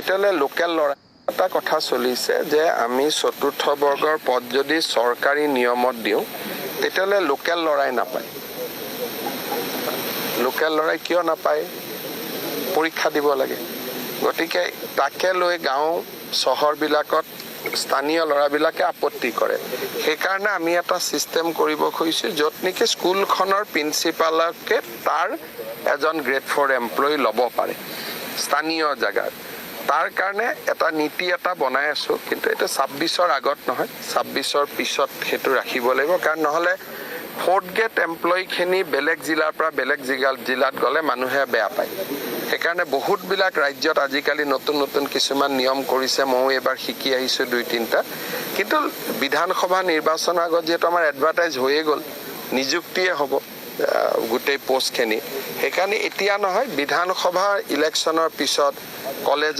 তেতিয়াহ'লে লোকেল ল'ৰা। এটা কথা চলিছে যে আমি চতুৰ্থ বৰ্গৰ পদ যদি চৰকাৰী নিয়মত দিওঁ, তেতিয়াহ'লে লোকেল ল'ৰাই নাপায়। লোকেল ল'ৰাই কিয় নাপায়? পৰীক্ষা দিব লাগে। গতিকে তাকে লৈ গাঁও চহৰবিলাকত স্থানীয় ল'ৰাবিলাকে আপত্তি কৰে। সেইকাৰণে আমি এটা ছিষ্টেম কৰিব খুজিছোঁ, য'ত নেকি স্কুলখনৰ প্ৰিন্সিপালকে তাৰ এজন গ্ৰেড ফ'ৰ এমপ্লয়ী ল'ব পাৰে স্থানীয় জেগাত। তাৰ কাৰণে এটা নীতি এটা বনাই আছোঁ। কিন্তু এইটো 26ৰ আগত নহয়, 26ৰ পিছত সেইটো ৰাখিব লাগিব। কাৰণ নহ'লে ফ'ৰ্থ গ্ৰেড এমপ্লয়ীখিনি বেলেগ জিলাৰ পৰা বেলেগ জিলাত গ'লে মানুহে বেয়া পায়। সেইকাৰণে বহুতবিলাক ৰাজ্যত আজিকালি নতুন নতুন কিছুমান নিয়ম কৰিছে। ময়ো এইবাৰ শিকি আহিছোঁ দুই তিনিটা। কিন্তু বিধানসভা নিৰ্বাচনৰ আগত যিহেতু আমাৰ এডভাৰটাইজ হৈয়ে গ'ল, নিযুক্তিয়ে হ'ব গোটেই পষ্টখিনি, সেইকাৰণে এতিয়া নহয়, বিধানসভা ইলেকশ্যনৰ পিছত কলেজ